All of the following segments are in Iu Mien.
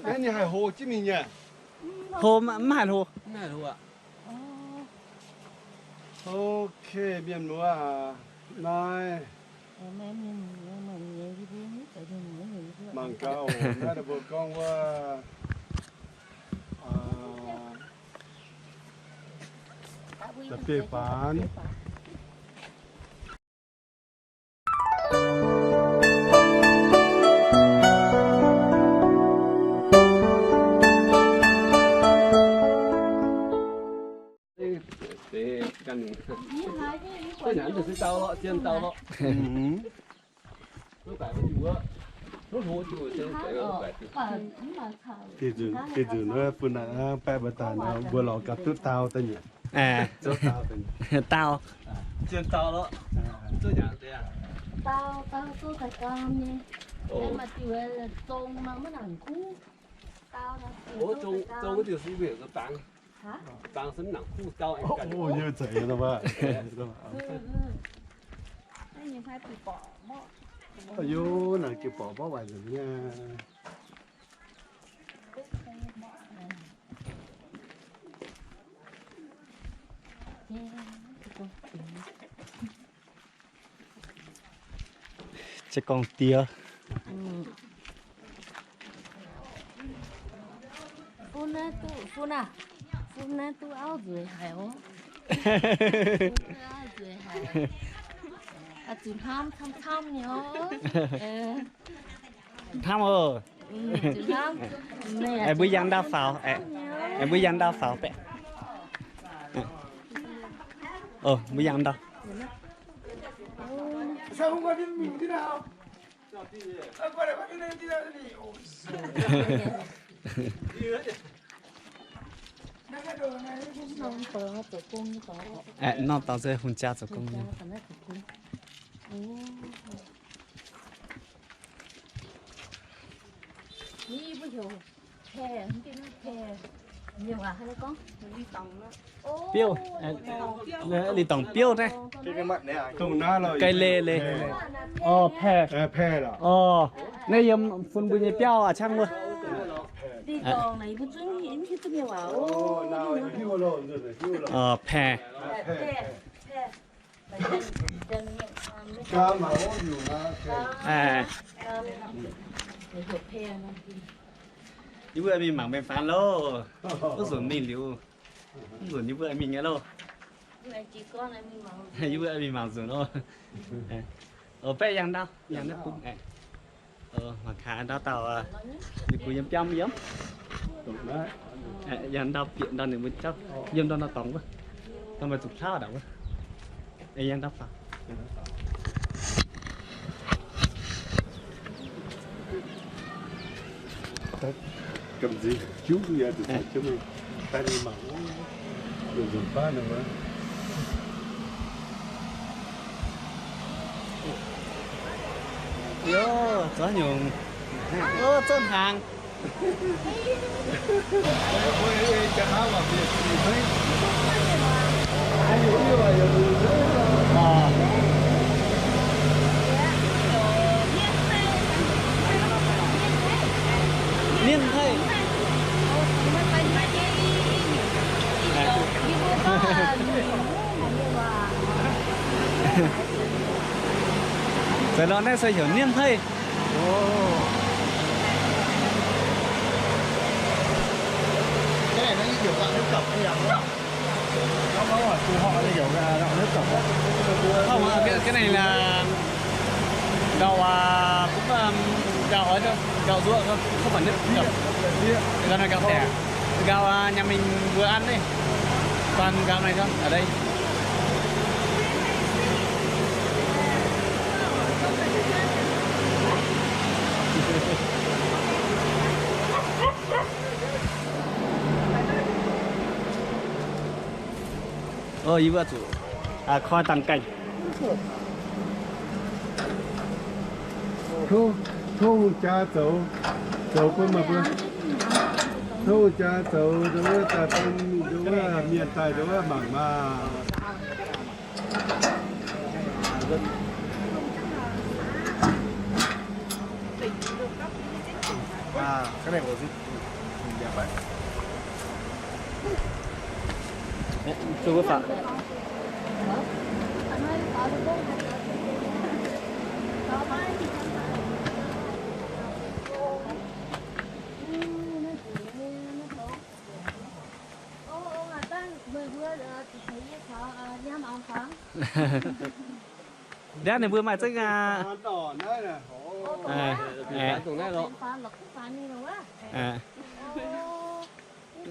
Naaiv ninh haih hlo jienv mingh nyei? Hlo, mv haih hlo. Ok, mienh muoz aac, naaiv mangc gaax oc, naaiv mbuo gorngv wuov da'bieiv-faanx. Dinh nzunc, dinh nzunc wuov bun naaic baeqv mbuo daaih nor, mbuo lorz gaax duqv dau daaih nyei. Dau. Aa, naaic jiu-baeqc mborqv waaic nzengc nyei. Jiez gorngv diex. Fun naaiv duqv, fun aac, fun naaiv duqv auv nzueic haic oc. Auv nzueic haic. Zuqc hnamv camv-camv nyei oc. Hnamv oc. Mbuo yangh ndau faaux, mbuo yangh ndau faaux baeqv. Mbuo yangh ndau. Aeqv, norm dorngx se hungh jaa zoux gong nyei. Biouv, aeqv, li dorngx biouv naaiv. Ga'leiz leiz. Orv, paeh. Orv, naaiv yiem fun mbuo nyei biauv aqv, cangv wuov. Orv, paeh. Yie mbuo mingh mangc mengh faan loh. Mv nzunc mingh liuz, mv nzunc yie mbuo mingh nyei loh. Yie mbuo mingh mangc nzunc loh. Baeqv yangh ndau, yangh naaiv bung. Mangc gaax ndau dauh, ninh kungx yiem biauv yiem. Yangh ndau bieqc ndau ninh mbuo jauv yiem ndau nor dorngx wuov. Dongh maaih zuqc plauv ndau wuov. Yangh ndau faaux. Gamh nziex juv yaac zuqc caux jienv mingh, daaih mingh mangc, nzunc baav nor wuov. Yoh, zuov nyungc. Ov, zouv hnaangx. Mienh hei. Za'gengh naaiv se heuc mienh hei. Không, cái, cái này là gạo, à, cũng, à, gạo ấy thôi, gạo ruộng thôi, không phải nước gạo. Gạo này gạo tẻ. Gạo, à, nhà mình vừa ăn đây. Toàn gạo này thôi, ở đây. Ov, yie mbuo zuqc koi dangh gaengh. Tov, tov hungh jaa zoux, zoux bun meih mbuo. Tov hungh jaa zoux, zoux wuov daaih bun, zoux wuov mienh daaih, zoux wuov mangc maah. À, cái này của Duy. Nhìn đẹp đấy. Đấy, Trung Quốc phở. Ndiev ninh mbuo maaih zengv aqv.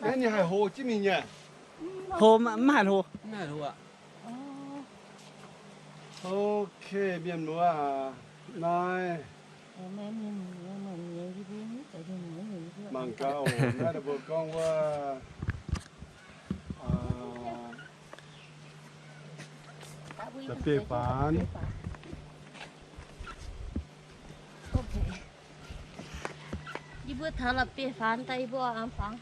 Ninh haih hlo jienv mingh nyei? Hlo mv haih hlo. Ok, mienh muoz aac, naaiv mangc gaax oc, naaiv mbuo gorngv wuov la'bieiv-faanx. Yie mbuo taux la'bieiv-faanx daaih yie mbuo oix fangx.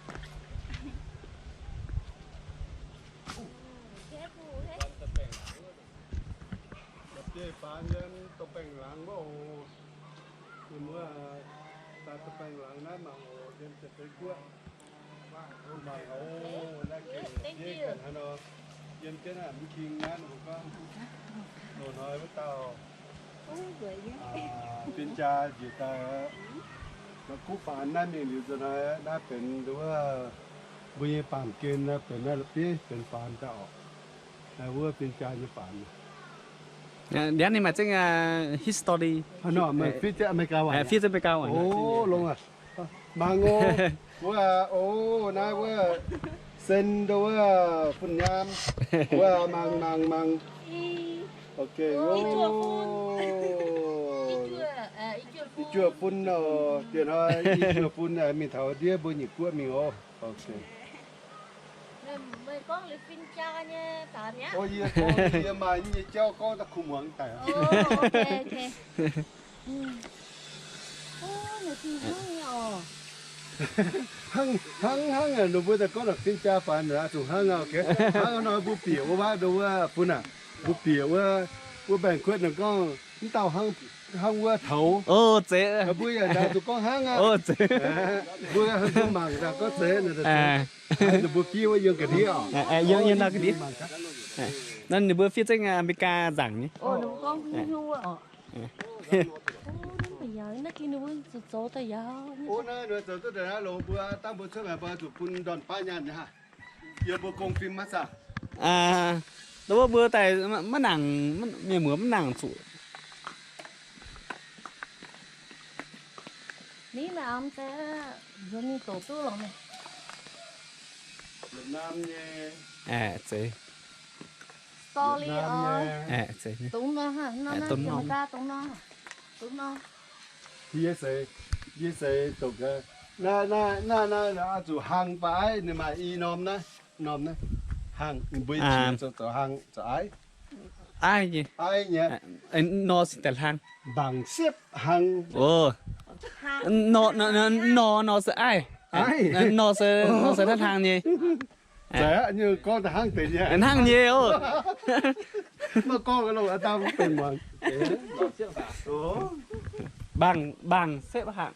La'bieiv-faanx yiem dorh baengh laangz wuov oc. Yie mbuo daaih dorh baengh laangz naaiv mangc oc, yiem Janx-Taiv Guoqv. Mangc oc, naaiv gengh zieqv ganh hnangv nor. Yiem jienv naaiv mv king naaiv mbuo gorngv loz-hnoi wuov dauh, fin-jaa njiec daaih, guv faanx naaiv mingh liuz nzunc hnoi naaiv benx wuov mbuo nyei baamh gen naaiv benx naaiv la'bieiv benx faanx daaih oc. Wuov fin-jaa nyei faanx. Ndiev ninh maaih zengv history. Fiev zengv America waac. Fiev zengv America waac. Mangc oc. Wuov, o, naaiv wuov sen wuov fun nyaam. Wuov, mangc mangc mangc. Ok, i juoh fun oc, dieh hnoi i juoh fun mingh taux ndiev mbuo nyei guoqv mingh oc. Ok. Meih gorngv liuz fin-jaa nyei daaih mi'aqv. O, yie gorngv yie maaih nyei jauv gorngv da'kuh muangx daaih. Hnangv hnangv hnangv ninh mbuo daaih gorngv fin-jaa faanx zuqc hnangv aqv. Hnangv nor mbuo bieqc wuov waac wuov fun aac, mbuo bieqc wuov, wuov mbaengx-kuotv ninh gorngv mv dauh hnangv wuov toux. Mbuo yaac zuqc gorngv hnangv aqv. Mbuo mangc daaih gorngv zeiz, ninh mbuo fiev wuov yiem ga'ndiev oc. Naaiv ninh mbuo fiev zengv America nzaangc nyei. Naaiv ninh mbuo zoux daaih yaac, naaiv mbuo cuotv maengx mbuo zuqc bun ndorn baav nyaanh nyei haaix. Yie mbuo gong fim maiv zaah. Wuov mbuo daaih maiv nangc, mienh muoz maiv nangc zuqc. Vietnam nyei. Aeqv, zeiz. Sorry oc. Aeqv, zeiz. Dongh nor hnangv, nor hnangv, dongh nor. Dongh nor. Yie se, yie se dongh gaax. Naaiv, naaiv, naaiv, naaiv oix zuqc hlang fai aiv? Ninh maaih i norm naaiv, norm naaiv. Hlang, mbuo zoux, zoux hlang, zoux aiv. Aiv nyei. Aiv nyei. Nor se daaih hlang. Mbaangc siepv hlang. Nor, nor, nor se aiv. Nor se, nor se naaiv hlang nyei. Hnangv nyei oc. Mbaangc, mbaangc siepv hlang.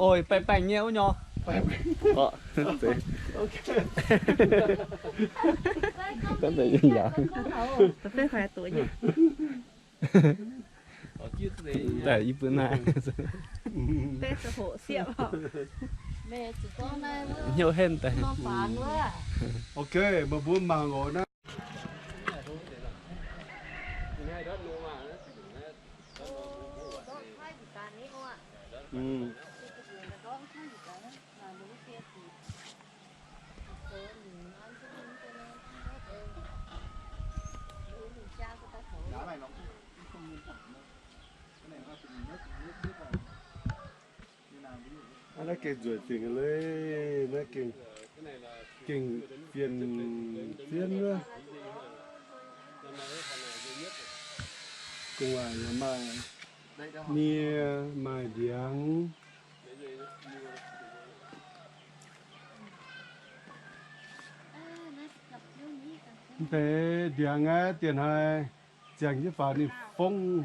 Oix baengh baengh nyei wuov nor. Daaih yie mbuo naaiv. Hnyouv henv daaih. Ok, meih mbuo mangc oc naaiv. Naaiv gengh nzueic dingc leiz, naaiv gengh, gengh fienx, fienx wuov. Gu'nguaaic maaih nie, maaih ndiangx. Mv deix ndiangx aeqv, diex hnoi ziangh jienv faaux ninh fongv.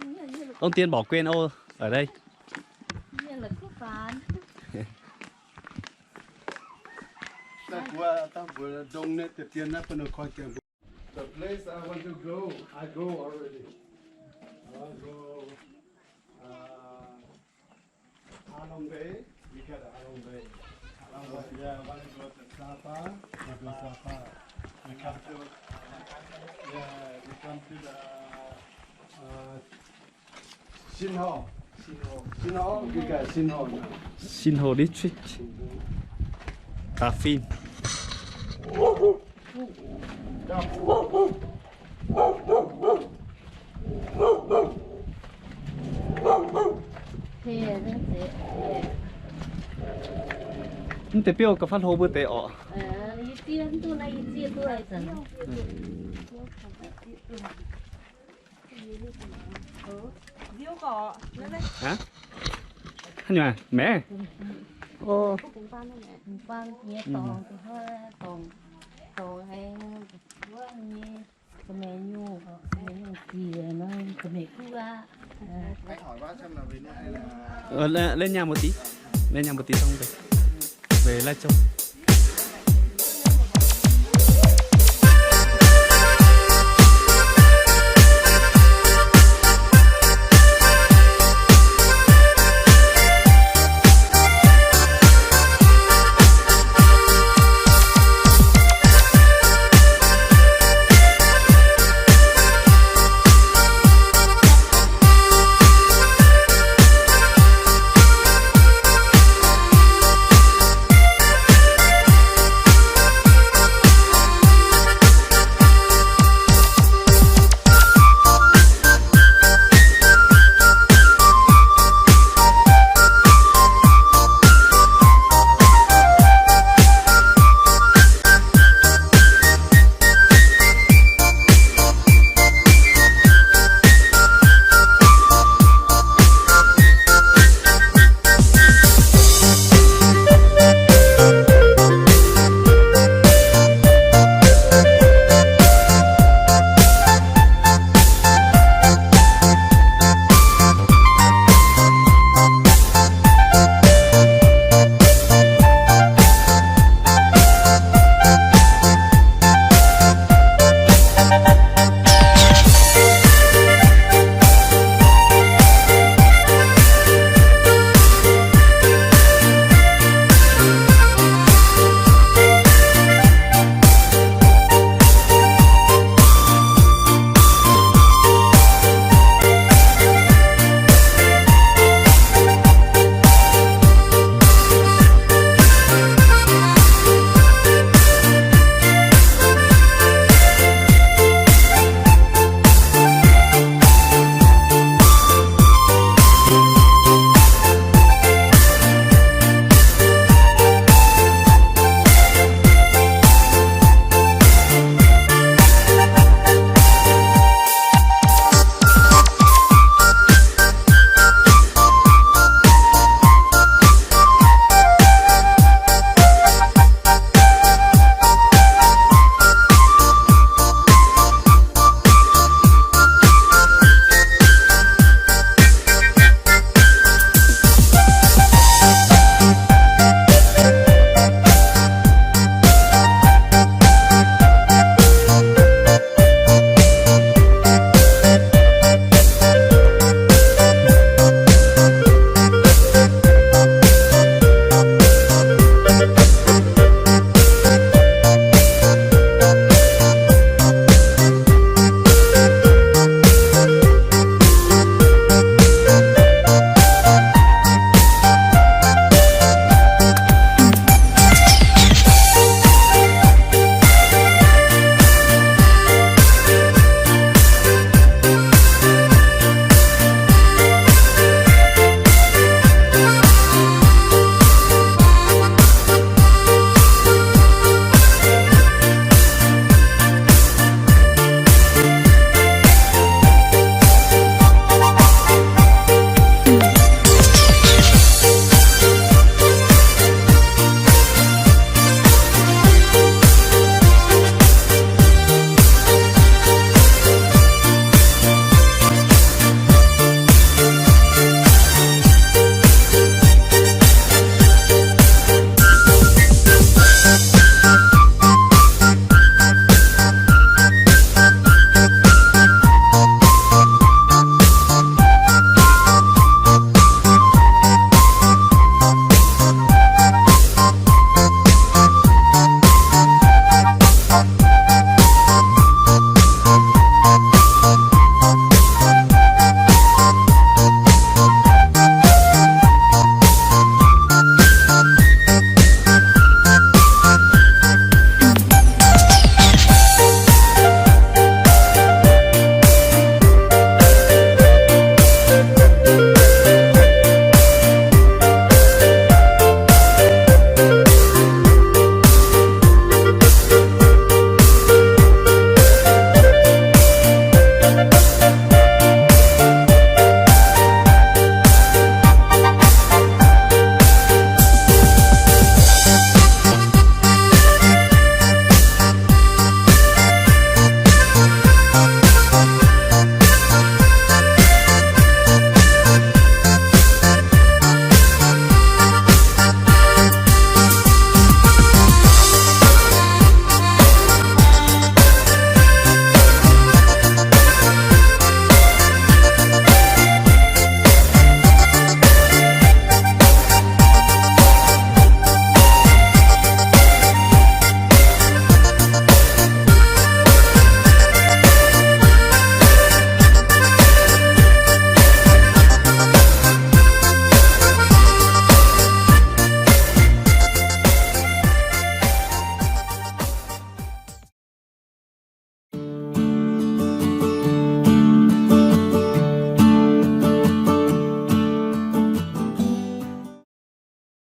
Ông Tiên bỏ quên ô ở đây. The place I want to go, I go already. I want to go, uh, Halong Bay. We got Halong Bay. Halong Bay. Yeah, I want to go to Sapa. We go Sapa. We come to, yeah, we come to the, uh, Shin Ho. Shin Ho. Shin Ho, we got Shin Ho now. Shin Ho District. Tà Phin. Mv deix biouv gauh fav hlo mbuo deix orqc. Haaix nyungc maengc? Lên nhà một tí. Lên nhà một tí xong về. Về Lai Châu.